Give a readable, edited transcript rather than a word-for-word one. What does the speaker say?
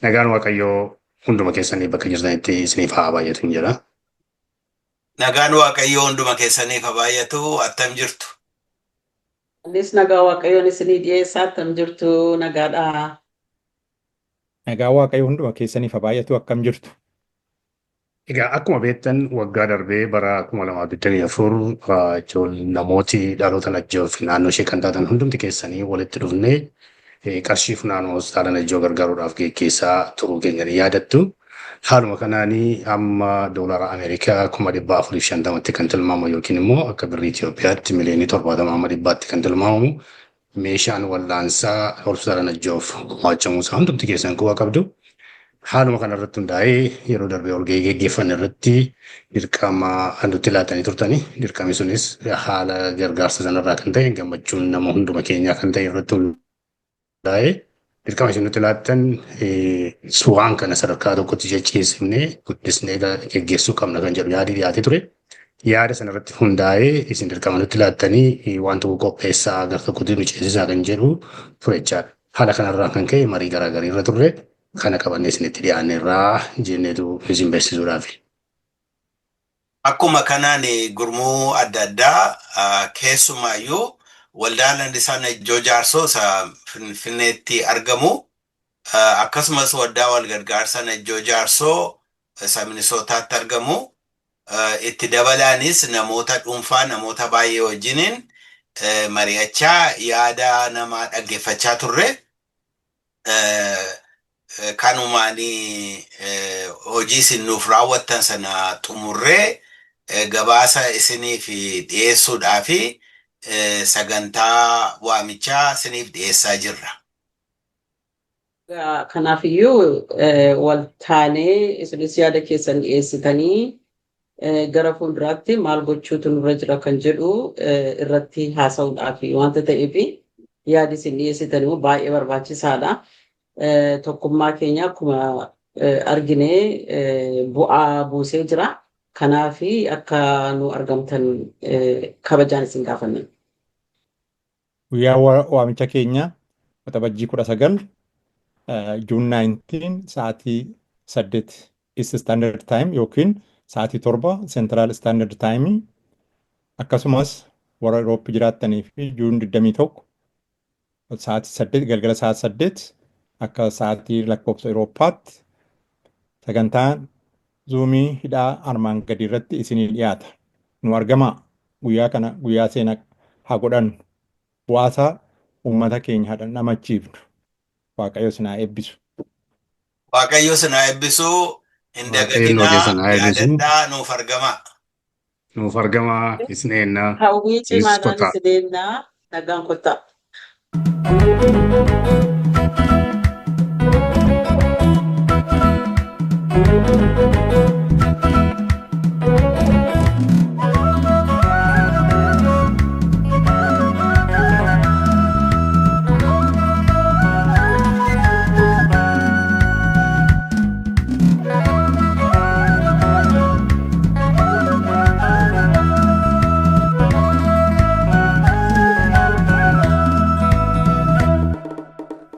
Nagaan Waaqayyoo hunduma keessanii bakka jirtanitti isiniif haa baay'atu hin jedha. Nagaan Waaqayyoo hunduma keessaniif haa baay'atu. Attam jirtu? Anis nagaa Waaqayyoon isinii dhiyeessaa attam jirtu nagaadhaa. Nagaa Waaqayyoo hunduma keessaniif haa baay'atu akkam jirtu? Egaa akkuma beektan waggaa darbee bara 2024 jechuun namooti dhaloota Najjoo fi naannoo ishee kan taatan hundumti keessanii walitti dhufnee qarshii funaanuu hospitaala Najjoo gargaaruudhaaf geggeessaa turuu keenya ni yaadattu. Haaluma kanaanii amma doolara Ameerikaa 450,000tti kan tilmaamamu yookiin immoo akka birrii Itoophiyaatti miliyoonii 70 amma 100tti kan tilmaamamu meeshaan wal'aansaa hospitaala Najjoof gumaachamuu isaa hundumti keessan quba qabdu. Haaluma kana irratti hundaa'ee yeroo darbee walgahii geggeeffanne irratti dirqama nutti laatanii turtani. Dirqamni sunis haala gargaarsa sanarraa kan ta'e gammachuun nama hunduma keenyaa kan ta'e irratti hundaa'ee dirqama isin nutti laattan waan kana sadarkaa tokkotti jechisifnee guddisnee geggeessuu qabna kan jedhu yaadi dhiyaatee ture. Yaada sana irratti hundaa'ee isin dirqama nutti laattanii waan tokko qopheessaa gara tokkotti nu ceesisaa kan jedhu ture jechaadha. Haala kanarraa kan ka'e marii garaagarii irra turre kana qabannee isinitti dhiyaanne irraa jenneetu isin beeksisuudhaafi. Akkuma kanaan gurmuu adda addaa keessumaayyuu waldaa Lalisaa Najjoo Jaarsoo isa Finfinneetti argamu akkasumas waldaa walgargaarsa Najjoo Jaarsoo isa Minisootaatti argamu itti dabalaanis namoota dhuunfaa namoota baay'ee wajjiniin mari'achaa yaada namaa dhaggeeffachaa turre. Kanumaan hojii isin nuuf raawwattan sana xumurree gabaasa isiniif dhiyeessuudhaaf sagantaa waamichaa isiniif dhiyeessaa jirra. Kanaafiyyuu wal taanee isinis yaada keessan dhiyeessitanii gara fuulduraatti maal gochuutu nurra jira kan jedhu irratti haasa'uudhaaf wanta ta'eef yaadi isin dhiyeessitan immoo baay'ee barbaachisaadha. Tokkummaa keenya akkuma argine bu'aa buusee jira. Kanaaf akka nu argamtan kabajaan isin gaafanna. Guyyaa waamicha keenya Waxabajjii 19 June 19 sa'aatii 8 East Standard Time yookiin sa'aatii 7 Central Standard Time akkasumas warra Europe jiraattanii fi June 21 sa'aatii 8 galgala sa'aatii 8 akka sa'aatii lakkoofsa Europaatti sagantaan Zoomii hidhaa armaan gadii irratti isinii dhiyaata. Nu argamaa guyyaa kana guyyaa seena haa godhannu. Bu'aasaa uummata keenya haa dhandhamachiifnu. Waaqayyo isin haa eebbisu. Waaqayyo isin haa eebbisu. Hin Waaqayyo nu dagatinaa keessan haa eebbisu. yaadadhaa nuuf argamaa. Nuuf argamaa isin eennaa. Hawwii Isinis cimaadhaan kottaa. isin eennaa nagaan kottaa.